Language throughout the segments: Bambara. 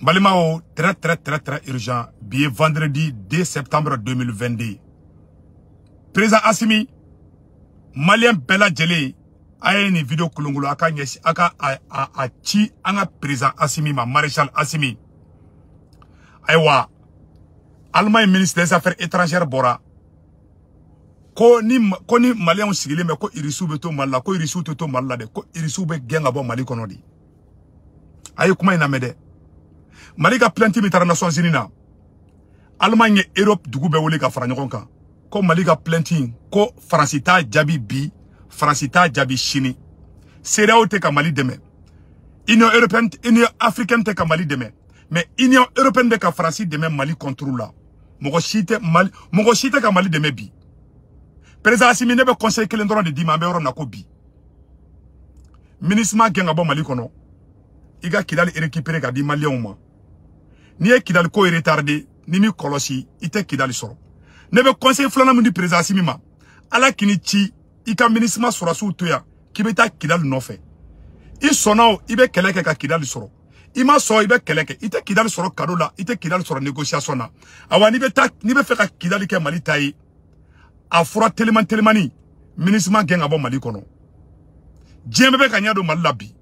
Balimaw, très très très très urgent. Bi ye vendredi 2 septembre 2022. Président Assimi, Malien bɛɛ lajɛlen, a ye nin vidéo kolonkolon, a ka ɲɛsin, a ka a ci an ka président Assimi ma, maréchal Assimi. Ayiwa, Allemagne ministre des Affaires étrangères bɔra ko ni Maliyɛnw sigilen bɛ ko Irisiw bɛ to Mali la, ko Irisiw tɛ to Mali la dɛ, ko Irisiw bɛ gɛn ka bɔ Mali kɔnɔ de. A ye kuma in lamɛn dɛ. Mali ka plainte min taara Nations Unies na, Allemagne ye Europe dugu bɛɛ wele ka fara ɲɔgɔn kan ko Mali ka plainte in, ko Faransi t'a jaabi bi, Faransi t'a jaabi sini. CEDEAO tɛ ka Mali dɛmɛ, Union européenne, Union africaine tɛ ka Mali dɛmɛ, mais Union européenne bɛ ka Faransi dɛmɛ Mali contre la. Mɔgɔ si tɛ Mali, mɔgɔ si tɛ ka Mali dɛmɛ bi. Président Assimi, ne bɛ conseil kelen dɔrɔn de d'i ma. An bɛ yɔrɔ min na ko bi, MINUSMA gɛn ka bɔ Mali kɔnɔ, i ka Kidali récupérer ka di Maliyɛnw ma. N'i ye Kidali ko retardé, ni m'i kɔlɔsi, i tɛ Kidali sɔrɔ. Ne bɛ conseil filanan min di président Assimi ma, Ala k'i ci, i ka MINUSMA sɔrɔsiw to yan k'i bɛ taa Kidali nɔfɛ. I sɔnna o, i bɛ kɛlɛ kɛ ka Kidali sɔrɔ. I ma sɔn, i bɛ kɛlɛ kɛ. I tɛ Kidali sɔrɔ cadeau la, i tɛ Kidali sɔrɔ négociation na. Awa, n'i bɛ taa, n'i bɛ fɛ ka Kidali kɛ Mali ta ye, a fura teliman telimani, MINUSMA gɛn ka bɔ Mali kɔnɔ. Diɲɛ bɛɛ bɛ ka ɲɛ don Mali la bi.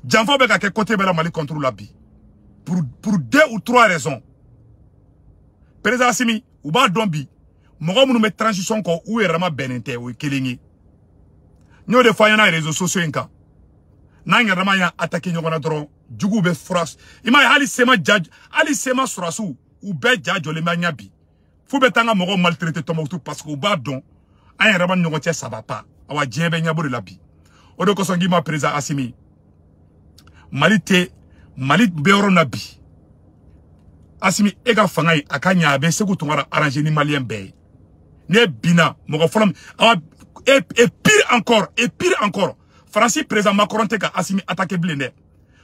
Janfa bɛ ka kɛ côté bɛɛ la Mali contre la bi, pour deux ou trois raisons. Président Assimi, u b'a dɔn bi, mɔgɔ minnu bɛ transition kɔ, u yɛrɛ ma bɛnnen tɛ, o ye kelen ye. N y'o de fɔ an ɲɛna réseaux sociaux in kan. N'an yɛrɛ ma y'an attaquer ɲɔgɔn na dɔrɔn, juguw bɛ fura. I m'a ye, hali CMA ja, hali CMA sɔrɔsiw, u bɛɛ ja jɔlen bɛ an ɲɛ bi, f'u bɛ taa an ka mɔgɔw maltraiter Tombouctou, parce que u b'a dɔn an yɛrɛ ma ni ɲɔgɔn cɛ, ça va pas. Awa, diɲɛ bɛ ɲɛbɔ de la bi. O de kosɔn k'i ma, président Assimi, Mali tɛ, Mali bɛ yɔrɔ min na bi, Assimi, e ka fanga in, a ka ɲɛ, a bɛ Segu Tunkara arranger ni Maliyɛn bɛɛ ye. Ne binna mɔgɔ fɔlɔ min, awa, et pire encore, et pire encore, Faransi président Macron tɛ ka Assimi attaquer bilen dɛ.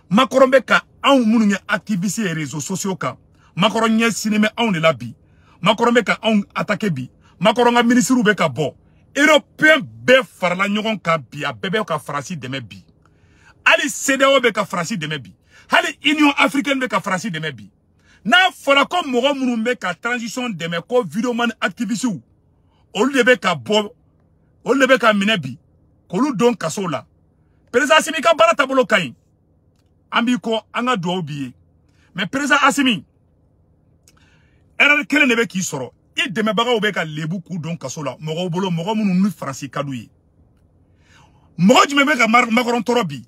Macron bɛ ka anw minnu ye activiste ye réseaux sociaux kan, Macron ɲɛ sinnen bɛ anw de la bi. Macron bɛ ka anw attaquer bi. Macron ka ministres bɛ ka bɔ. Européen bɛɛ farala ɲɔgɔn kan bi, a bɛɛ bɛ ka Faransi dɛmɛ bi. Hali CEDEAO bɛ ka Faransi dɛmɛ bi, hali Union africaine bɛ ka Faransi dɛmɛ bi. N'a fɔra ko mɔgɔ minnu bɛ ka transition dɛmɛ, ko vidéoman activistes, olu de bɛ ka bɔ, olu de bɛ ka minɛ bi k'olu don kaso la. Président Assimi ka baara taabolo ka ɲi, an b'i kɔ, an ka duwawu b'i ye. Mais président Assimi, erreur kelen de bɛ k'i sɔrɔ: i dɛmɛbagaw bɛ ka lebu k'u don kaso la mɔgɔw bolo, mɔgɔ minnu ni Faransi ka d'u ye. Mɔgɔ jumɛn bɛ ka Macron tɔɔrɔ bi?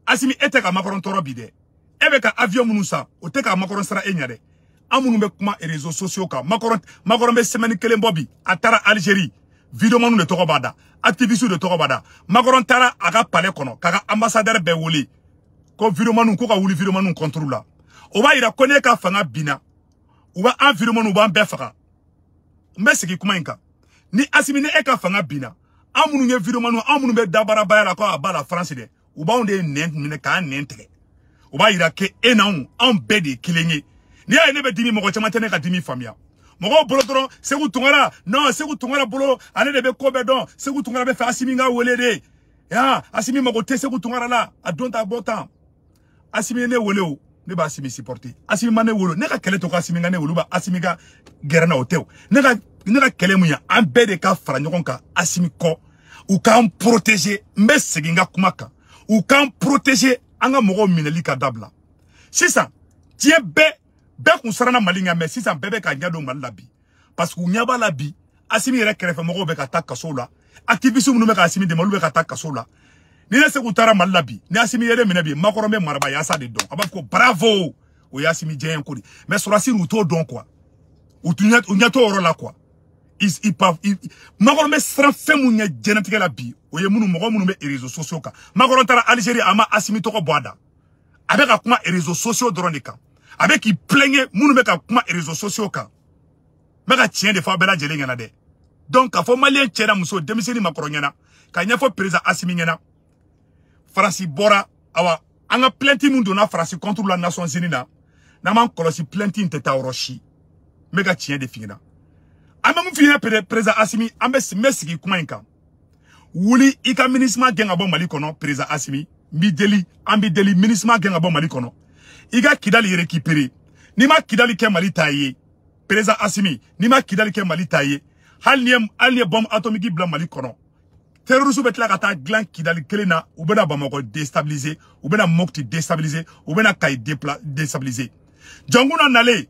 Assimi, e tɛ ka Macron tɔɔrɔ bi dɛ. E bɛ ka avion minnu san, o tɛ ka Macron sara e ɲɛ dɛ. An minnu bɛ kuma réseaux sociaux kan, Macron bɛ semaine kelen bɔ bi, a taara Algérie, vidéoman de tɔgɔ b'a da, activiste de tɔgɔ b'a da. Macron taara a ka palais kɔnɔ k'a ka ambassadeur bɛɛ wele ko vidéoman, ko ka wuli vidéoman contre la. O b'a yira ko ne ka fanga binna, u b'an vidéoman, u b'an bɛɛ faga. N bɛ segin kuma in kan. Ni Assimi, ni e ka fanga binna, an minnu ye vidéoman, an minnu bɛ dabarabaya la ko a b'a la France dɛ, u b'anw de nɛn minɛ k'an nɛn tigɛ. O b'a yira ke e n'anw, anw bɛɛ de ye kelen ye. N'i y'a ye ne bɛ dimi, mɔgɔ caman tɛ ne ka dimi faamuya. Mɔgɔw bolo dɔrɔn, Segu Tunkara, non, Segu Tunkara bolo, ale de bɛ ko bɛɛ dɔn. Segu Tunkara bɛ fɛ Assimi ka wele de ya. Assimi mago tɛ Segu Tunkara la, a don ta bɔ tan. Assimi ye ne wele o, ne b'a Assimi supporter. Assimi ma ne wele, ne ka kɛlɛ to ko Assimi ka ne wele, ba Assimi ka gɛrɛ na, o tɛ o. Ne ka kɛlɛ mun ye, an bɛɛ de ka fara ɲɔgɔn kan Assimi kɔ, u k'an protéger. N bɛ segin n ka kuma kan: u k'an protéger, an ka mɔgɔw minɛli ka dabila. Sisan diɲɛ bɛɛ, bɛɛ kun siranna Mali ɲɛ, mais sisan bɛɛ bɛ ka ɲɛ don Mali la bi, parce que u ɲɛ b'a la bi, Assimi yɛrɛ kɛrɛfɛ mɔgɔw bɛ ka taa kaso la, activiste minnu bɛ ka Assimi dɛmɛ, olu bɛ ka taa kaso la. Ni ne Segu taara Mali la bi, ni Assimi yɛrɛ minɛ bi, Macron bɛ maraba yasa de dɔn, a b'a fɔ ko bravo, o ye Assimi jɛɲɛ ko de. Mais sɔrɔdasi, u t'o dɔn quoi, u t'u ɲɛ, u ɲɛ t'o yɔrɔ la quoi. Ils peuvent, Macron bɛ siran fɛn mun ɲɛ diɲɛlatigɛ la bi, o ye minnu, mɔgɔ minnu bɛ réseaux sociaux kan. Macron taara Algérie, a ma Assimi tɔgɔ bɔ a da. A bɛ ka kuma réseaux sociaux dɔrɔn de kan, a bɛ k'i plaindre minnu bɛ ka kuma réseaux sociaux kan. N bɛ ka tiɲɛ de fɔ a bɛɛ lajɛlen ɲɛna dɛ. Donc k'a fɔ Maliyɛn cɛ n'a muso, denmisɛnnin, makɔrɔ ɲɛna, ka ɲɛfɔ président Assimi ɲɛna, Faransi bɔra. Awa, an ka plainte min donna Faransi contre la Nations Unies na, n'an m'an kɔlɔsi, plainte in tɛ taa yɔrɔ si. N bɛ ka tiɲɛ de f'i ɲɛna. An bɛ mun f'i ɲɛna, président Assimi? An bɛ, n bɛ sigi kuma in kan: wuli i ka MINUSMA gɛn ka bɔ Mali kɔnɔ. Président Assimi, n b'i deli, an b'i deli, MINUSMA gɛn ka bɔ Mali kɔnɔ. I ka Kidali récupérer. N'i ma Kidali kɛ Mali ta ye, président Assimi, n'i ma Kidali kɛ Mali ta ye, hali n'i ye bombe atomique bila Mali kɔnɔ, terroriste bɛ tila ka taa dilan Kidali kelen na, u bɛna Bamakɔ déstabiliser, u bɛna Mopti déstabiliser, u bɛna Kayi déstabiliser. Dioncounda nalen,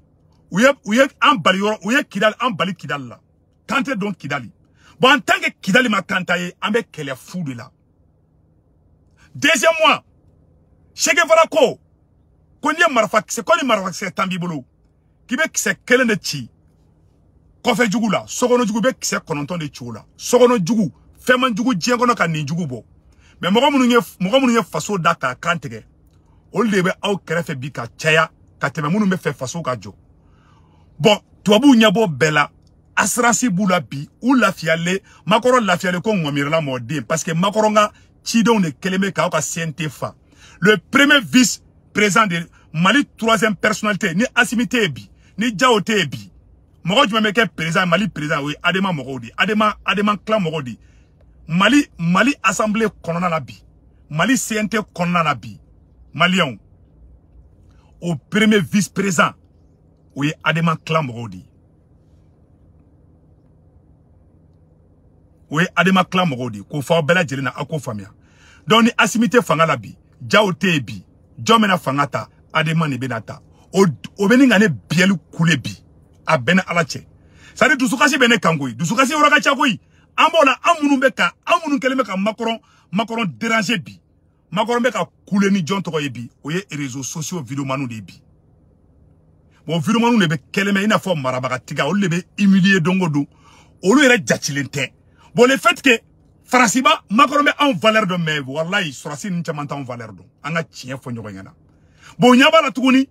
u ye an bali yɔrɔ, u ye Kidali an bali Kidali la. Kan tɛ don Kidali. Bon, en tant que Kidali ma kan ta ye, an bɛ kɛlɛ fu de la. Deuxièmement, Che Guevara ko n'i ye marifakisɛ, ko ni marifakisɛ 10 b'i bolo, k'i bɛ kisɛ kelen de ci kɔfɛ jugu la, sokɔnɔ jugu bɛ kisɛ 9 de ci o la. Sokɔnɔ jugu, fɛn man jugu diɲɛ kɔnɔ ka nin jugu bɔ. Mais mɔgɔ minnu ye faso da k'a kan tigɛ, olu de bɛ aw kɛrɛfɛ bi ka caya ka tɛmɛ minnu bɛ fɛ faso ka jɔ. Bon, tubabuw ɲɛ b'o bɛɛ la, assurance b'u la bi, u lafiyalen, Macron lafiyalen ko ŋɔmirila mɔden, parce que Macron ka cidenw de kɛlen bɛ k'aw ka CNT fa. Le premier vice-président de Mali, troisième personnalité, ni Assimi tɛ yen bi, ni Diao tɛ yen bi, mɔgɔ jumɛn bɛ kɛ président Mali président? O ye Adema mɔgɔw de ye, Adema clan mɔgɔw de ye. Mali assemblée kɔnɔna la bi, Mali CNT kɔnɔna la bi, maliyɛnw, o premier vice-président o ye Adema clan mɔgɔw de ye. O ye Adema clan mɔgɔw de ye, k'o fɔ aw bɛɛ lajɛlen na, aw k'o faamuya. Donc ni Assimi tɛ fanga la bi, Diao tɛ yen bi, jɔn bɛna fanga ta? Adema de bɛna ta. O bɛ ni ka ne biyɛli kule bi, a bɛɛ ni Ala cɛ. C'est à dire dusukasi bɛ ne kan koyi, dusukasi yɔrɔ ka ca koyi. An b'o la, an minnu kɛlen bɛ ka Macron déranger bi, Macron bɛ ka kule ni jɔn tɔgɔ ye bi, o ye réseaux sociaux videomaniw de ye bi. Bon, videomaniw de bɛ kɛlɛ mɛ i n'a fɔ marabagatigiya, olu de bɛ humilier don o don, olu yɛrɛ jatilen tɛ. Bon, le fait que Faransiba Macron bɛ anw valeur dɔn, mais walayi sɔrɔsi ninnu caman t'anw valeur dɔn, an ka tiɲɛ fɔ ɲɔgɔn ɲɛna. Bon, ɲɛ b'a la tuguni,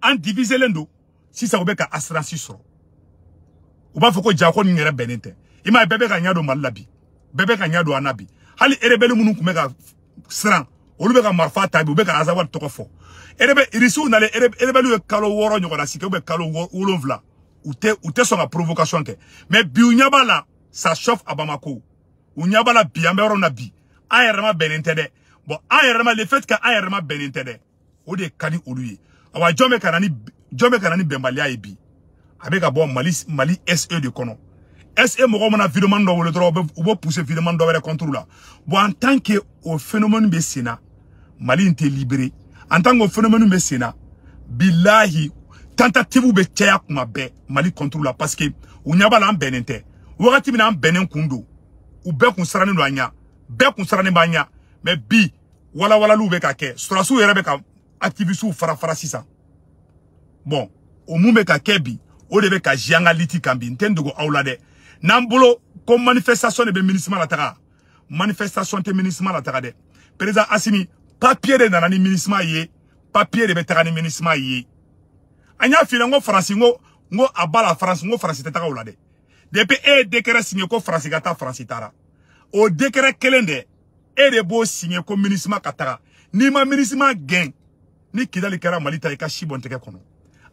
an diviselen don sisan, u bɛ ka assurance sɔrɔ. U b'a fɔ ko ja ko nin yɛrɛ bɛnnen tɛ. I m'a ye, bɛɛ bɛ ka ɲɛ don Mali la bi, bɛɛ bɛ ka ɲɛ don an na bi. Hali rebelle minnu tun bɛ ka siran, olu bɛ ka marifa ta bi, u bɛ ka Azawad tɔgɔ fɔ. Irisiw nalen, rebelle ye kalo 6 ɲɔgɔnna sigi, ou bien kalo 7, u tɛ sɔn ka provocation kɛ. Mais bi u ɲɛ b'a la, ça chauffe à Bamako. U ɲɛ b'a la bi, an bɛ yɔrɔ min na bi, an yɛrɛ ma bɛnnen tɛ dɛ. Bon, an yɛrɛ ma, le fait que an yɛrɛ ma bɛnnen tɛ dɛ, o de ka di olu ye. Awa, jɔn bɛ ka na ni bɛnbaliya ye bi? A bɛ ka bɔ Mali SE de kɔnɔ. SE mɔgɔw mana videoman dɔ wele dɔrɔn, u b'o pousser videoman dɔ wɛrɛ contre la. Bon, en tant que o phénomène bɛ sen na, Mali in tɛ libéré. En tant que o phénomène bɛ sen na, bilahi tentative bɛ caya kuma bɛɛ Mali contre la, parce que u ɲɛ b'a la an bɛnnen tɛ. Wagati min na an bɛnnen kun don, u bɛɛ kun sirannen don an ɲɛ, bɛɛ kun sirannen b'an ɲɛ. Mais bi walawalaliw bɛ ka kɛ, sɔrɔdasiw yɛrɛ bɛ ka activistes fara fara sisan. Bon, o mun bɛ ka kɛ bi, o de bɛ ka zi an ka liti kan bi. N tɛ n dogo aw la dɛ, n'an bolo ko manifestation de bɛ MINUSMA la taga, manifestation tɛ MINUSMA la taga dɛ. Président Assimi, papier de nana ni MINUSMA ye, papier de bɛ taga ni MINUSMA ye. An y'a f'i ɲɛna, n ko Faransi, n ko a ba la Faransi, n ko Faransi tɛ taga o la dɛ. Depuis e ye décret signé ko Faransi ka taa, Faransi taara. O décret kelen dɛ, e de b'o signé ko MINUSMA ka taga. N'i ma MINUSMA gɛn, ni Kidali kɛra Mali ta, i ka si bɔ n tɛgɛ kɔnɔ.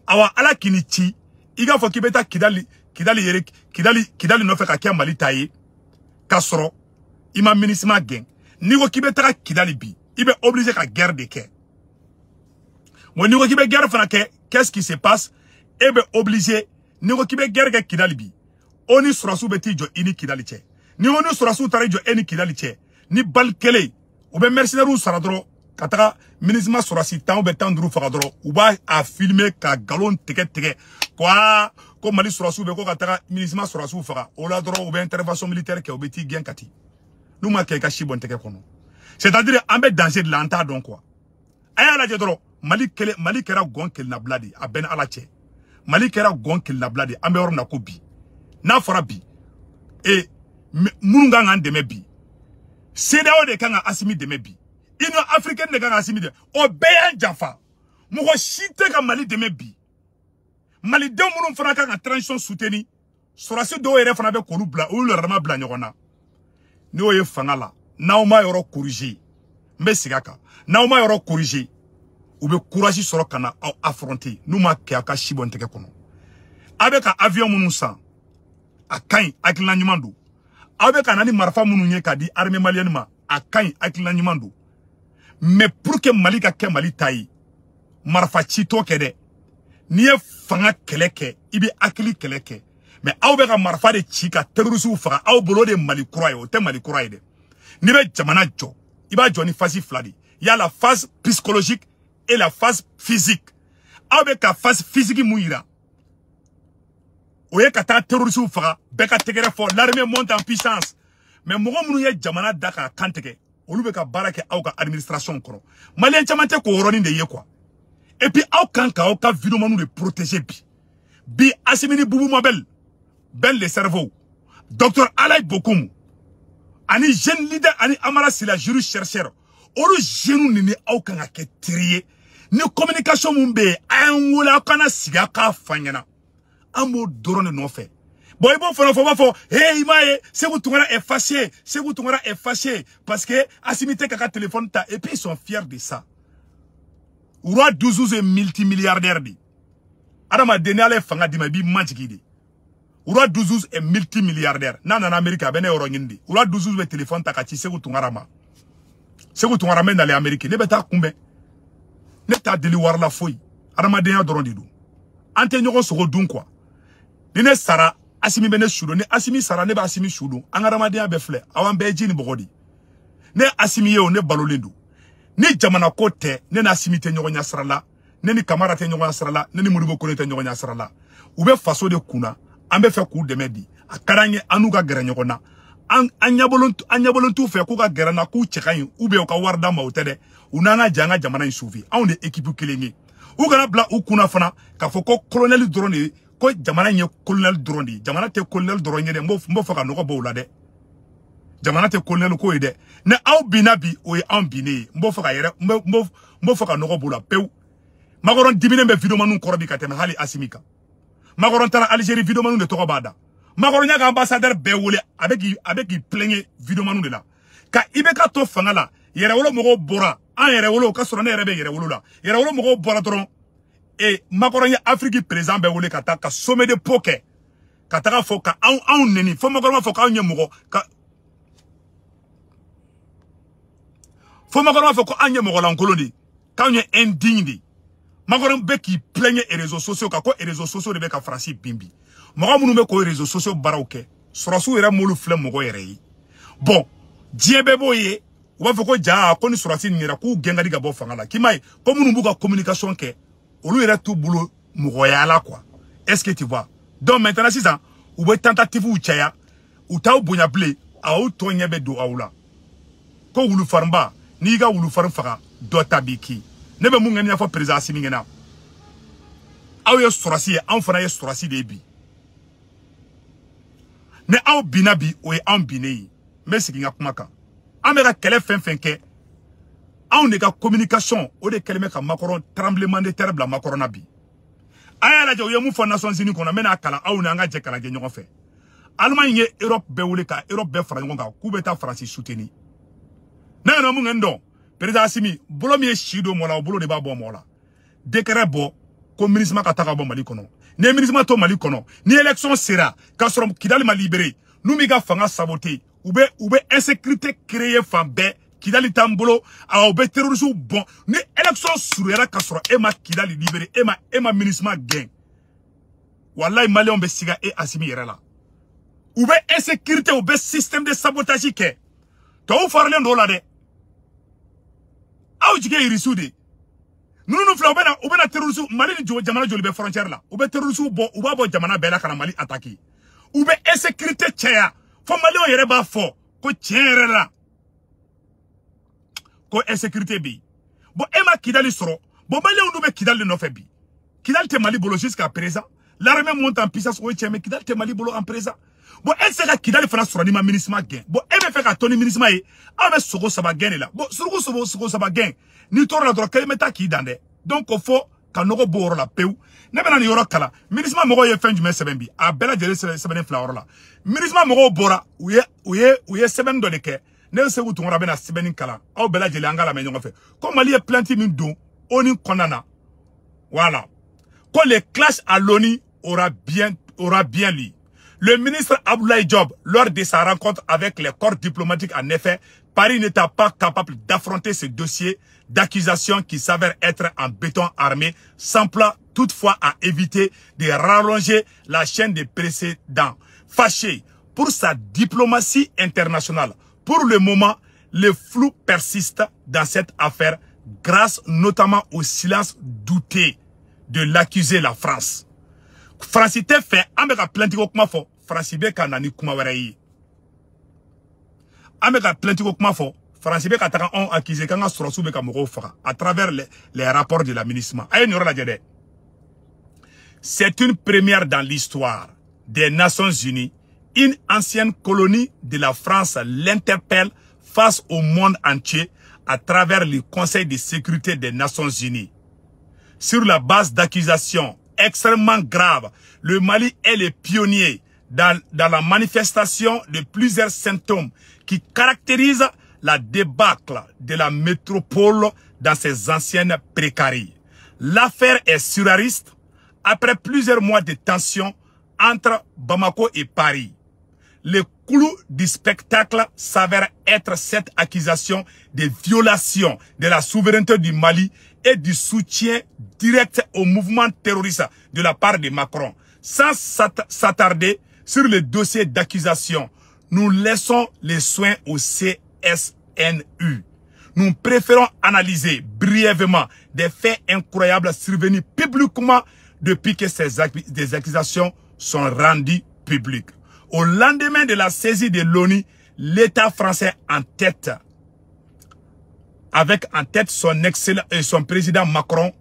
Awa, Ala k'i ni ci, i k'a fɔ k'i bɛ taa Kidali nɔfɛ ka kɛ Mali ta ye, k'a sɔrɔ i ma MINUSMA gɛn. N'i ko k'i bɛ taga Kidali bi, i bɛ obligé ka guerre de kɛ. Bon, n'i ko k'i bɛ guerre fana kɛ, qu'est-ce qui se passe? E bɛ obligé, n'i ko k'i bɛ guerre kɛ Kidali bi, o ni sɔrɔsiw bɛ t'i jɔ i ni Kidali cɛ. Ni o ni sɔrɔsiw taara i jɔ e ni Kidali cɛ, ni bali kelen, u bɛ mercenaires sara dɔrɔn ka taga MINUSMA sɔrɔsi 10 ou bien 15 faga dɔrɔn, u b'a a filmer ka nkalon tigɛ tigɛ ko aa ko Mali sɔrɔsiw bɛ ko ka taga MINUSMA sɔrɔsiw faga. O la dɔrɔn u bɛ intervention militaire kɛ, u bɛ t'i gɛn Kati. N'u ma kɛ, i ka si bɔ n tɛgɛ kɔnɔ. C'est-à-dire an bɛ danger de la, an t'a dɔn quoi. A y'a lajɛ dɔrɔn, Mali kɛra gɔn kelennabila de ye, a bɛɛ ni Ala cɛ. Mali kɛra gɔn kelennabila de ye, an bɛ yɔrɔ min na ko bi. N'a fɔra bi, e minnu kan k'an dɛmɛ bi, CEDEAO de kan ka Assimi dɛmɛ bi, Union africaine de kan ka Assimi dɛmɛ, o bɛɛ y'an janfa. Mɔgɔ si tɛ ka Mali dɛmɛ bi. Malidenw minnu fana kan ka transition soutenir, sɔrɔdasi dɔw yɛrɛ fana bɛ k'olu bila, olu yɛrɛ ma bila ɲɔgɔn na. N'o ye fanga la, n'aw ma yɔrɔ corriger, n bɛ segin a kan, n'aw ma yɔrɔ corriger, u bɛ courage sɔrɔ ka na aw affronter. N'u ma kɛ, aw ka si bɔ n tɛgɛ kɔnɔ. A bɛ ka avion minnu san, a ka ɲi, hakilina ɲuman don. Aw bɛ ka na ni marifa minnu ye k'a di armée malienne ma, a ka ɲi, hakilina ɲuman don. Mais pour que Mali ka kɛ Mali ta ye, marifa citɔ kɛ dɛ. N'i ye fanga kɛlɛ kɛ, i bɛ hakili kɛlɛ kɛ. Mais aw bɛ ka marifa de ci ka terroristew faga, aw bolo de Mali kura ye, o tɛ Mali kura ye dɛ. N'i bɛ jamana jɔ, i b'a jɔ ni phase fila de ye. Il y a la phase psychologique et la phase physique. Aw bɛ ka phase physique mun yira, o ye ka taa terroristew faga, bɛɛ ka tɛgɛrɛ fɔ, l'armée monte en puissance. Mais mɔgɔ minnu ye jamana da k'a kan tigɛ, olu bɛ ka baara kɛ aw ka administration kɔrɔ. Maliyɛn caman tɛ k'o yɔrɔnin de ye quoi. Et puis aw kan k'aw ka vidéomanw de protéger bi. Bi Assimi ni Boubou Mabel, Ben le cerveau, Docteur Alain Bokoum, ani jeune leader ani Amara Sila juriste chercheur, olu jeunes ni aw kan ka kɛ teri ye. Ni communication mun bɛ yen, a y'an wele, aw kana sigi aw k'a fɔ an ɲɛna. An b'o dɔrɔn de nɔfɛ. Bon, i b'o fana fɔ, u b'a fɔ, hey, i m'a ye, Sékou Tounkara est fâché, Sékou Tounkara est fâché parce que Assimi tɛ k'a ka téléphone ta, et puis ils sont fiers de ça. Roi 12 ye multimilliardaire de. Adamaden, ni Ala ye fanga d'i ma, i b'i majigin de. Roi 12 est multimilliardaire. N'a nana Amérique, a bɛ ne yɔrɔ ɲini de. Roi 12 bɛ téléphone ta ka ci Sékou Tounkara ma. Sékou Tounkara, n bɛ nalen Amérique, ne bɛ taa kunbɛn. Ne t'a deli wari la foyi. Adamadenya dɔrɔn de don. An tɛ ɲɔgɔn sogo dun quoi. Ni ne sara, Assimi bɛ ne su don. Ni Assimi sara, ne bɛ Assimi su don. An ka adamadenya bɛɛ filɛ. Aw an bɛɛ ye ji ni bɔgɔ de. Ne Assimi ye o, ne balolen don. Ni jamana ko tɛ, ne ni Assimi tɛ ɲɔgɔn ɲɛ sira la. Ne ni Kamara tɛ ɲɔgɔn ɲɛ sira la. Ne ni Modibo Kone tɛ ɲɔgɔn ɲɛ sira la. U bɛ faso de kunna. An bɛ fɛ k'u dɛmɛ bi. A ka d'an ye an n'u ka gɛrɛ ɲɔgɔn na. An ɲɛbolo t'u fɛ k'u ka gɛrɛ na, k'u cɛ ka ɲi, ou bien u ka wari d'an ma, o tɛ dɛ. U n'an ka jɛ an ka jamana in sauver. Anw de ye équipe kelen ye. U kana bila u kunna fana k'a fɔ ko colonel dɔrɔn de ye, ko jamana in ye colonel dɔrɔn de ye. Jamana tɛ colonel dɔrɔn ye dɛ. N b'o fɔ ka nɔgɔ bɔ o la dɛ. Jamana tɛ colonel ko ye dɛ. Ni aw binna bi, o ye anw binnen ye. N b'o fɔ ka yɛrɛ, n b'o fɔ ka nɔgɔ b'o la pewu. Macron diminen bɛ vidéomanw kɔrɔ bi ka tɛmɛ hali Assimi kan. Macron taara Algérie, vidéomanw de tɔgɔ b'a da. Macron y'a ka ambassadeur bɛɛ wele, a bɛ k'i plaigner vidéomanw de la. Ka IBK to fanga la, yɛrɛwolo mɔgɔw bɔra, an yɛrɛwolo, ka sɔrɔ ne yɛrɛ bɛ yɛrɛwolo la. Yɛrɛwolo mɔgɔw bɔra dɔrɔn, e Macron ye Afrique président bɛɛ wele ka taa ka sommet de peau kɛ, ka taga fɔ ka anw neni, fo Macron b'a fɔ k'anw ye mɔgɔ ka, fo Macron b'a fɔ ko anw ye mɔgɔ lankolon de ye, k'anw ye indigne de ye. Macron bɛ k'i plaigner réseaux sociaux kan, ko réseaux sociaux de bɛ ka Faransi bin bi. Mɔgɔ minnu bɛ k'o réseaux sociaux baaraw kɛ, sɔrɔsiw yɛrɛ m'olu filɛ mɔgɔ yɛrɛ ye. Bon, diɲɛ bɛɛ b'o ye, u b'a fɔ ko ja, ko ni sɔrɔsi nin yɛrɛ k'u gɛn ka di ka bɔ fanga la. K'i m'a ye ko minnu b'u ka communication kɛ, olu yɛrɛ t'u bolo mɔgɔya la quoi. Est-ce que tu vois? Donc maintenant sisan, u bɛ tentative caya, u t'aw bonya bilen, aw tɔ ɲɛ bɛ don aw la. Ko wulufarinba, n'i ka wulufarin faga, dɔ ta b'i kin. Ne bɛ mun kɛ ɲɛfɔ président Assimi ɲɛna? Aw ye sɔrɔsi ye, anw fana ye sɔrɔsi de ye bi. Ni aw binna bi, o ye anw binnen ye. N bɛ segin n ka kuma kan. An bɛ ka kɛlɛ fɛn fɛn kɛ, anw de ka communication, o de kɛlen bɛ ka Macron tremblement de terre bila Macron na bi. A y'a lajɛ, u ye mun fɔ Nations Unies kɔnɔ, n bɛna kalan aw ni an ka jɛ kalan kɛ ɲɔgɔn fɛ. Allemagne ye Europe bɛɛ wele ka Europe bɛɛ fara ɲɔgɔn kan k'u bɛ taa Faransi soutenir. Ne yɛrɛ mun kɛ n dɔn, président Assimi, bolo min ye si don mɔgɔ la, o bolo de b'a bɔ mɔgɔ la. Décret bɔ ko MINUSMA ka taa ka bɔ Mali kɔnɔ. Ni ye MINUSMA to Mali kɔnɔ, ni élection sera k'a sɔrɔ Kidali ma libéré, n'u m'i ka fanga saboter, u bɛ insécurité créer fan bɛɛ. Kidali t'an bolo, aw bɛ terroristes bɔn. Ni élection surunyara k'a sɔrɔ e ma Kidali libéré, e ma MINUSMA gɛn, walayi maliyɛnw bɛ siga e Assimi yɛrɛ la. U bɛ insécurité, u bɛ système de sabotage kɛ. Tɔw faralen don o la dɛ. Aw jigi ye irisiw de. Ninnu filɛ, u bɛna terroristes, Mali ni jamana joli bɛ frontière la, u bɛ terroristes bɔ, u b'a bɔ jamana bɛɛ la ka na Mali attaquer. U bɛ insécurité caya fo maliyɛnw yɛrɛ b'a fɔ ko tiɲɛ yɛrɛ la ko insécurité bɛ yen. Bon, e ma Kidali sɔrɔ. Bon, maliyɛnw dun bɛ Kidali de nɔfɛ bi. Kidali tɛ Mali bolo jusqu'à présent. L'armée monte en puissance, o ye tiɲɛ, mais Kidali tɛ Mali bolo en présent. Bon, e tɛ se ka Kidali fana sɔrɔ n'i ma MINUSMA gɛn. Bon, e bɛ fɛ ka to ni MINUSMA ye, aw bɛ sogo saba gɛn de la. Bon, suruku sogo saba gɛn, n'i tor'o la dɔrɔn, kelen bɛ taa k'i dan dɛ. Donc o fɔ ka nɔgɔ bɔ o yɔrɔ la pewu. Ne bɛna nin yɔrɔ kalan. MINUSMA mɔgɔw ye fɛn jumɛn sɛbɛn bi? A bɛɛ lajɛlen sɛbɛnnen fila yɔrɔ la. MINUSMA mɔgɔw bɔra, u ye sɛbɛnni dɔ de kɛ. Ne Sékou Tounkara bɛna sɛbɛnni kalan. Aw bɛɛ lajɛlen an ka lamɛn ɲɔgɔn fɛ. Ko Mali ye plainte min don ONU kɔnɔna na. Voilà. Ko le clash à l'ONU aura bien lieu. Le ministre Abdoulaye Diop, lors de sa rencontre avec les corps diplomatiques, en effet, Paris n'étant pas capable d'affronter ce dossier d'accusation qui s'avère être en béton armé, s'emploie toutefois à éviter de rallonger la chaîne des précédents. Fâché pour sa diplomatie internationale, pour le moment, le flou persiste dans cette affaire grâce notamment au silence douté de l'accuser la France. France tɛ fɛ an bɛ ka plainte ko kuma fɔ, France bɛ ka na ni kuma wɛrɛ ye. An bɛ ka plainte ko kuma fɔ, France bɛ ka taga anw accuser k'an ka sɔrɔsiw bɛ ka mɔgɔw faga à travers les rapports de la MINUSMA. A ye nin yɔrɔ lajɛ dɛ. C'est une première dans l'histoire des Nations Unies. Une ancienne colonie de la France l'interpelle face au monde entier à travers le Conseil de sécurité des Nations Unies. Sur la base d'accusations extrêmement graves, le Mali est le pionnier dans la manifestation de plusieurs symptômes qui caractérisent la débâcle de la métropole dans ses anciennes précaries. L'affaire est surréaliste après plusieurs mois de tensions entre Bamako et Paris. Le clou du spectacle s'avère être cette accusation de violation de la souveraineté du Mali et du soutien direct au mouvement terroriste de la part de Macron. Sans s'attarder sur le dossier d'accusation, nous laissons les soins au CSNU. Nous préférons analyser brièvement des faits incroyables survenus publiquement depuis que des accusations sont rendues publiques. Au lendemain de la saisie de l'ONU, l'État français en tête, avec en tête son excellent et son président Macron,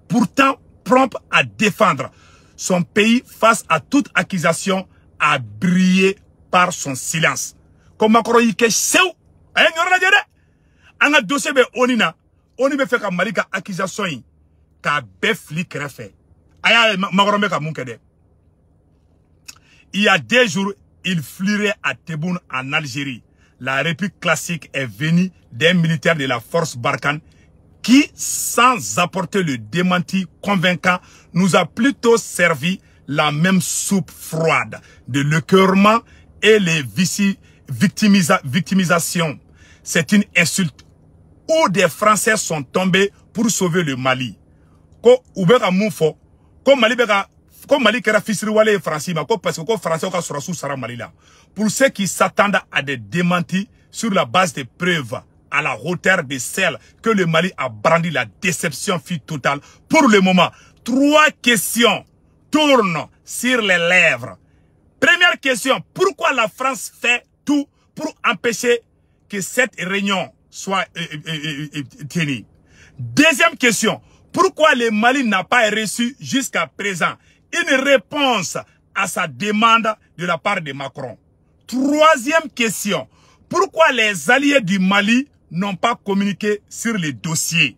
pourtant prompt à défendre son pays face à toute accusation, a brillé par son silence. Comme Macron y ke sew, ay ñor la jede. An ka dossier be ONU na, ONU be fɛ ka Mali ka accusation yi k'a bɛɛ fili kɛrɛfɛ. A y'a Macron bɛ ka mun kɛ dɛ? Il y a 2 jours, il fleurait à Tebboune en Algérie. La réplique classique est venue d'un militaire de la force Barkhane qui, sans apporter le démenti convaincant, nous a plutôt servi la même soupe froide de l'écœurement et les victimisations. C'est une insulte où des Français sont tombés pour sauver le Mali. Ko u bɛ ka mun fɔ? Ko Mali bɛ ka ko Mali kɛra fisiriwale ye Faransi ma, ko parce que ko Français ka sɔrɔsiw sara Mali la. Pour ceux qui s'attendent à des démentis sur la base des preuves à la hauteur de celles que le Mali a brandi, la déception fut totale. Pour le moment, 3 questions tournent sur les lèvres. Première question, pourquoi la France fait tout pour empêcher que cette réunion soit tenue? Deuxième question, pourquoi le Mali n'a pas reçu jusqu'à présent une réponse à sa demande de la part de Macron? Troisième question, pourquoi les alliés du Mali n'ont pas communiqué sur les dossiers?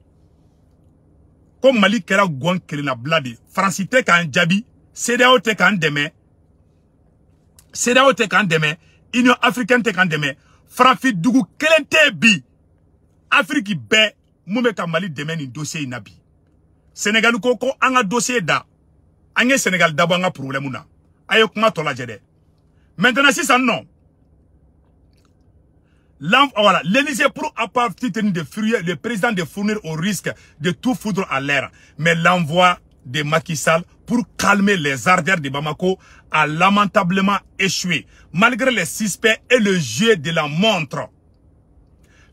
Comme Mali kɛra gɔn kelenna bila de, Faransi tɛ k'an jaabi, CEDEAO tɛ k'an dɛmɛ, CEDEAO tɛ k'an dɛmɛ, Union africaine tɛ k'an dɛmɛ, farafin dugu kelen tɛ bi Afrique bɛɛ mun bɛ ka Mali dɛmɛ nin dossier in na bi. Sénégal ko ko an ka dossier da, an ye Sénégal dabɔ an ka problème na. A ye kuma tɔ lajɛ dɛ. Maintenant sisan nɔ, voilà, l'Élysée pour apporter de furieux, le président de fournir au risque de tout foutre à l'air. Mais l'envoi de Macky Sall pour calmer les ardeurs de Bamako a lamentablement échoué, malgré les suspects et le jeu de la montre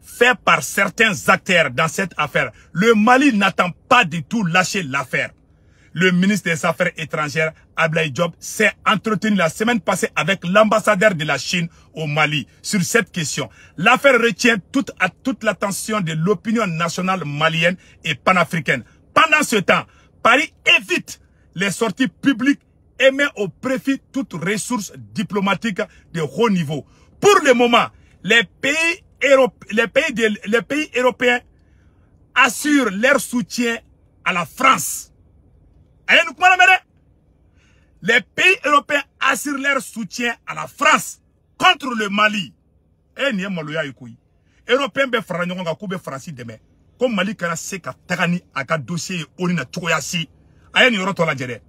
fait par certains acteurs dans cette affaire. Le Mali n'attend pas du tout lâcher l'affaire. Le ministre des Affaires étrangères, Ablaye Diop, s'est entretenu la semaine passée avec l'ambassadeur de la Chine au Mali sur cette question. L'affaire retient toute l'attention de l'opinion nationale malienne et panafricaine. Pendant ce temps, Paris évite les sorties publiques et met au profit toute ressource diplomatique de haut niveau. Pour le moment, les pays européens assurent leur soutien à la France. Les pays européens assurent leur soutien à la France contre le Mali. Eh, ni maloya yikui. Européens be fara ɲɔgɔn kan k'u bɛ Faransi dɛmɛ. Ko Mali kana se ka taga ni a ka dossier ye ONU na cogoya si. A ye nin yɔrɔ tɔ lajɛ dɛ.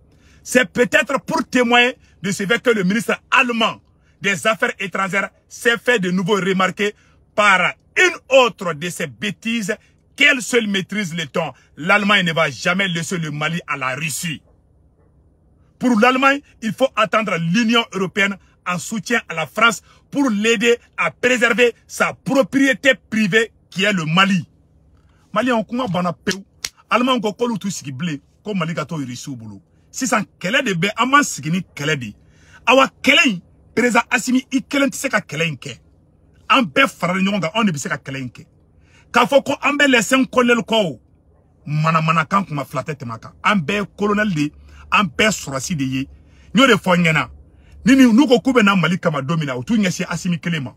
C'est peut-être pour témoigner de ce fait que le ministre allemand des Affaires étrangères s'est fait de nouveau remarquer par une autre de ces bêtises qu'elle seule maîtrise le temps. L'Allemagne ne va jamais laisser le Mali à la Russie. Pour l'Allemagne, il faut attendre l'Union européenne en soutien à la France pour l'aider à préserver sa propriété privée qui est le Mali. Mali on kuma bana pewu. Allemagne ko k'olu t'u sigi bilen ko Mali ka to Russie bolo. Sisan kɛlɛ de bɛ an m'an sigi ni kɛlɛ de ye. Awa kɛlɛ in président Assimi i kelen tɛ se ka kɛlɛ in kɛ. An bɛɛ faralen ɲɔgɔn kan anw de bɛ se ka kɛlɛ in kɛ. K'a fɔ ko an bɛ les 5 colonels kɔ o manamanakan kuma fila tɛ tɛmɛ a kan. An bɛɛ ye colonel de ye, an bɛɛ sɔrɔsi de ye. N y'o de fɔ n ɲɛna. Ni n'u ko k'u bɛ na Mali kama don min na u t'u ɲɛsin Assimi kelen ma.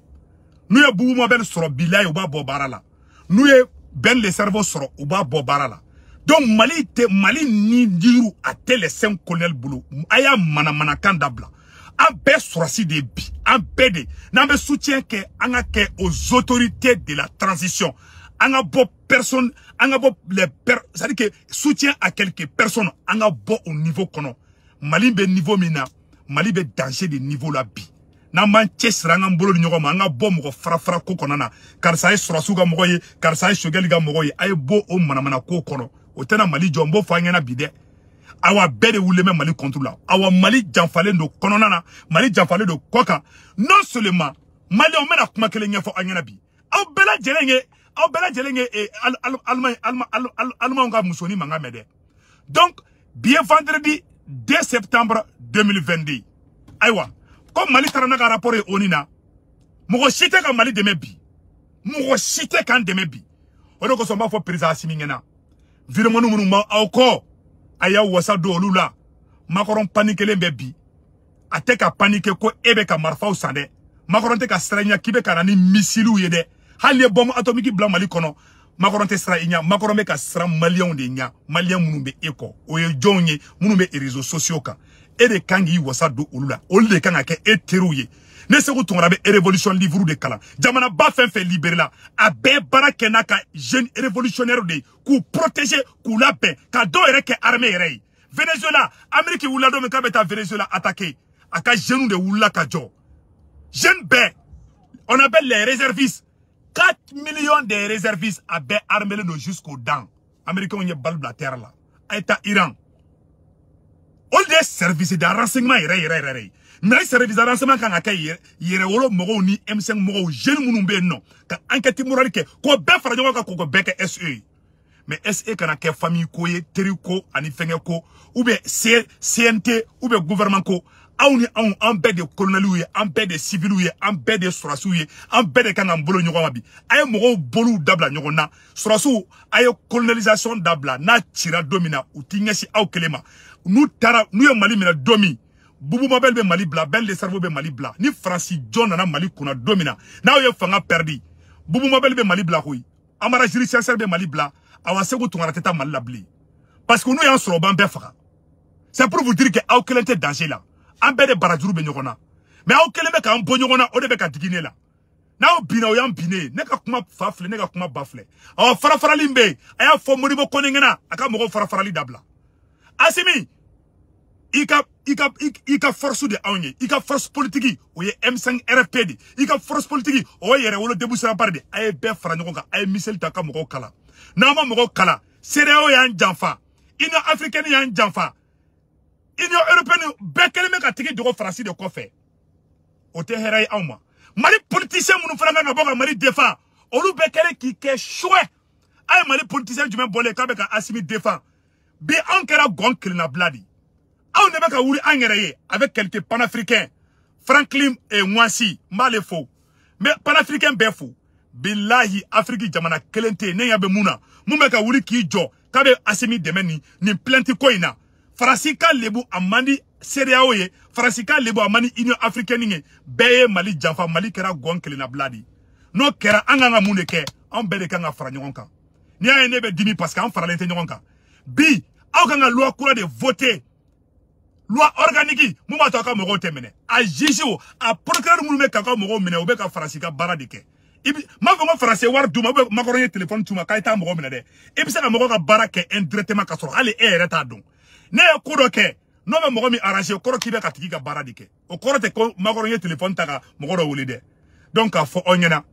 N'u ye Boubou Mabel sɔrɔ bilayi u b'a bɔ baara la. N'u ye Ben le Cerveau sɔrɔ u b'a bɔ baara la. Donc Mali tɛ Mali ni jiriw a tɛ les 5 colonels bolo. A y'a manamanakan dabila. An bɛɛ sɔrɔsi de ye bi. An bɛɛ de n'an bɛ soutien kɛ an ka kɛ aux autorités de la transition. An ka bɔ personne an ka bɔ les per c'est-à-dire que soutien à quelques personnes an ka bɔ au niveau kɔnɔ. Mali bɛ niveau min na Mali bɛ danger de niveau la bi. N'an m'an cɛsiri an k'an bolo di ɲɔgɔn ma an ka bɔ mɔgɔ fara fara ko kɔnɔna na. Karisa ye sɔrɔsiw ka mɔgɔ ye, karisa ye Sogɛli ka mɔgɔ ye, a ye bɔ o manamana ko kɔnɔ. O tɛna Mali jɔ, n b'o fɔ an ɲɛna bi dɛ. Awa bɛɛ de wulilen bɛ Mali contre la. Awa Mali janfalen don kɔnɔna na, Mali janfalen don kɔ kan. Non seulement Maliyɛnw bɛna kuma kelen ɲɛfɔ an ɲɛna bi. Aw bɛɛ lajɛlen ye aw bɛɛ lajɛlen ye Allemagne Allemagne ka musonin mankan mɛn dɛ. Donc bi ye vendredi 2 septembre 2022. Ayiwa ko Mali taara n'a ka rapport ye ONU na. Mɔgɔ si tɛ ka Mali dɛmɛ bi. Mɔgɔ si tɛ k'an dɛmɛ bi. O de kosɔn n b'a fɔ président Assimi ɲɛna. Virement minnu b'aw kɔ a y'aw wasa don olu la. Macron paniquelen bɛ bi. A tɛ ka paniquer ko e bɛ ka marifaw san dɛ. Macron tɛ ka siran i ɲɛ k'i bɛ ka na ni missiles ye dɛ. Hali ni ye bombe atomique bila Mali kɔnɔ, Macron tɛ siran i ɲɛ. Macron bɛ ka siran Maliyɛnw de ɲɛ. Maliyɛn minnu bɛ e kɔ, o ye jɔnw ye minnu bɛ réseaux sociaux kan. E de kan k'i wasa don olu la. Olu de kan ka kɛ e teriw ye. Ne Sékou Tounkara bɛ révolution livre de kalan. Jamanaba fɛn fɛn libéré la, a bɛɛ baara kɛ n'a ka jeune révolutionnaire de ye k'u protéger, k'u labɛn, ka dɔw yɛrɛ kɛ armée yɛrɛ ye. Venezuela, Amérique wulila don min k'a bɛ taa Venezuela attaquer, a ka jeunes de wulila ka jɔ. Jeune bɛɛ, on appelle les réservistes. 4 millions de réservistes a bɛɛ armé don jusqu'aux dents. Américains ye balle bila terre la. A ye taa Iran. Olu de ye service de renseignement yɛrɛ yɛrɛ yɛrɛ ye. Mais service de renseignement kan ka kɛ yɛrɛwolo mɔgɔw ni M5 mɔgɔw jeunes minnu bɛ yen nɔ ka enquête morale kɛ k'o bɛɛ fara ɲɔgɔn kan k'o bɛɛ kɛ SE ye. Mais SE kana kɛ famille ko ye, teri ko ani fɛngɛ ko ou bien CNT ou bien gouvernement ko. Aw ni anw an bɛɛ de colonels ye, an bɛɛ de civils ye, an bɛɛ de sɔrɔsiw ye, an bɛɛ de kan k'an bolo ɲɔgɔn ma bi. A ye mɔgɔw bolow dabila ɲɔgɔn na. Sɔrɔsiw a ye colonisation dabila. N'a cira don min na u t'i ɲɛsin aw kelen ma. N'u taara n'u ye Mali minɛ don min, Boubou Mabel bɛ Mali bila, Ben le Cerveau bɛ Mali bila. Ni Faransi jɔn nana Mali kunna don min na, n'aw ye fanga perdu, Boubou Mabel bɛ Mali bila koyi. Amara Jules César bɛ Mali bila. Awa Sékou Tounkara tɛ taa Mali la bilen. Parce que n'u y'an sɔrɔ u b'an bɛɛ faga. C'est pour vous dire que aw kelen tɛ danger la. An bɛɛ de barajuru bɛ ɲɔgɔn na. Mais aw kelen bɛ k'an bɔ ɲɔgɔn na, o de bɛ ka digi ne la. N'aw binna o y'an binnen ye. Ne ka kuma fa filɛ, ne ka kuma ba filɛ. Awa fara farali bɛ yen. A y'a fɔ Modibo Kone ɲɛna a ka mɔgɔw fara farali dabila. Assimi, i ka force de anw ye. I ka force politique o ye M5 RFP de. I ka force politique o ye Yɛrɛwolo Debout sur Rempart de. A ye bɛɛ fara ɲɔgɔn kan, a ye miseli ta ka mɔgɔw kalan. N'aw ma mɔgɔw kalan, CEDEAO y'an janfa, Union africaine y'an janfa, Union européenne bɛɛ kɛlen bɛ ka tigi dogo Faransi de kɔfɛ. O tɛ hɛrɛ ye anw ma. Mali politicien minnu fana kan ka bɔ ka Mali défend, olu bɛɛ kɛlen k'i kɛ chouette. A ye Mali politicien jumɛn bɔlen k'a bɛ ka Assimi défend? Bi anw kɛra gɔn kelennabila de. Anw de bɛ ka wuli an yɛrɛ ye avec quelques panafricains. Franklin Mwansi, n b'ale fo. N bɛ panafricain bɛɛ fo. Bilahi Afrique jamana kelen tɛ yen, ne ɲɛ bɛ mun na? Mun bɛ ka wuli k'i jɔ k'a bɛ Assimi dɛmɛ nin plainte ko in na. Faransi ka lebu a man di CEDEAO ye, Faransi ka lebu a man di Union africaine ye. Bɛɛ ye Mali janfa, Mali kɛra gɔn kelennabila de ye. N'o kɛra an kan ka mun de kɛ? Anw bɛɛ de kan ka fara ɲɔgɔn kan. N'i y'a ye ne bɛ dimi parce que an faralen tɛ ɲɔgɔn kan. Bi aw kan ka loi kura de voter. Loi organique mun b'a to aw ka mɔgɔw tɛ minɛ. A juge o a procureur minnu bɛ k'aw ka mɔgɔw minɛ, u bɛ ka Faransi ka baara de kɛ. I bi m'a fɔ ko Faransi wari d'u ma, ou bien Macron ye téléphone c'u ma k'a ye taa mɔgɔ minɛ dɛ. I bɛ se ka mɔgɔw ka baara kɛ indirectement k'a sɔrɔ hali e yɛrɛ t'a dɔn. Ne ye ko dɔ kɛ n'o bɛ mɔgɔ min arranger, o kɔrɔ k'i bɛ ka tigi ka baara de kɛ. O kɔrɔ tɛ ko Macron ye téléphone ta ka mɔgɔ dɔ wele dɛ. Donc k'a fɔ aw ɲɛna,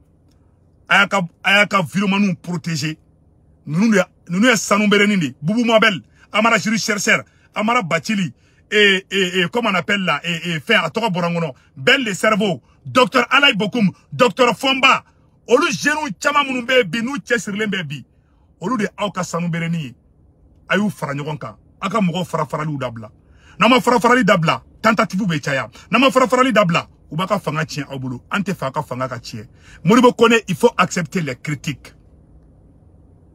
A y'a ka viromaniw protéger. Ninnu ye sanu berenin de. Boubou Mabel, Amara Jiri chercheur, Amara Bachili, et comment on appelle là, et fait à tɔgɔ bɔra n kɔnɔ, Ben le cerveau, docteur Alain Bokoum, docteur Fomba, olu jeunes caman minnu bɛ bi n'u cɛsirilen bɛ bi, olu de aw ka sanu berenin ye. A y'u fara ɲɔgɔn kan, aw ka mɔgɔw fara faraliw dabila. N'aw ma fara farali dabila, tentative bɛ caya. N'aw ma fara farali dabila, u b'a ka fanga tiɲɛ aw bolo. An tɛ fɛ aw ka fanga ka tiɲɛ. Modibo Kone, il faut accepter les critiques.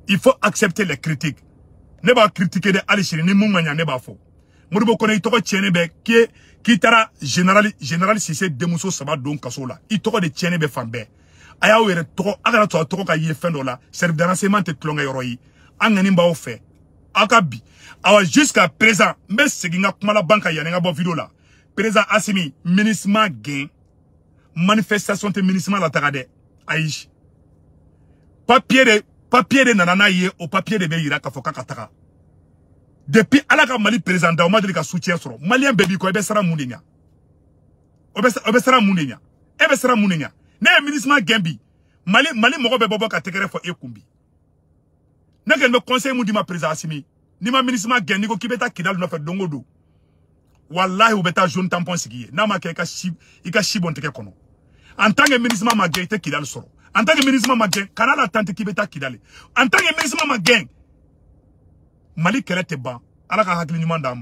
Il faut accepter les critiques. Ne b'a critiquer de hali sini ni mun ma ɲa ne b'a fɔ. Modibo Kone i tɔgɔ tiɲɛnen bɛ k'i taara général Cissé denmuso 3 don kaso la. I tɔgɔ de tiɲɛnen bɛ fan bɛɛ. A y'aw yɛrɛ tɔgɔ, a kana to a tɔgɔ ka ye fɛn dɔ la. Service de renseignement tɛ tulonkɛ yɔrɔ ye. An ŋani b'aw fɛ. Aw ka bi. Awa jusqu'à présent, n bɛ segin n ka kuma laban kan yanni n ka bɔ vidéo la. Président Assimi, MINUSMA gɛn. Manifestation tɛ MINUSMA la taga dɛ. Ayi. Papier de nana n'a ye, o papier de bɛ yira k'a fɔ k'a ka taga. Depuis Ala ka Mali président da, o ma deli ka soutien sɔrɔ. Malien bɛɛ b'i kɔ, i bɛ siran mun de ɲɛ? O bɛ siran mun de ɲɛ? E bɛ siran mun de ɲɛ? Ne ye MINUSMA gɛn bi. Mali mɔgɔ bɛɛ bɔ ka tɛgɛrɛ fɔ e kun bi. Ne kɔni bɛ conseil mun d'i ma président Assimi. N'i ma MINUSMA gɛn, n'i ko k'i bɛ taa Kidali nɔfɛ don o don. Wallahi u bɛ taa zone tampon sigi ye. N'a ma kɛ i ka si bɔn tɛgɛ kɔnɔ. En tant que MINUSMA ma gɛn, i tɛ Kidali sɔrɔ. En tant que MINUSMA ma gɛn, kana la tante k'i bɛ taa Kidali. En tant que MINUSMA ma gɛn, Mali kɛlɛ tɛ ban. Ala ka hakili ɲuman d'an ma.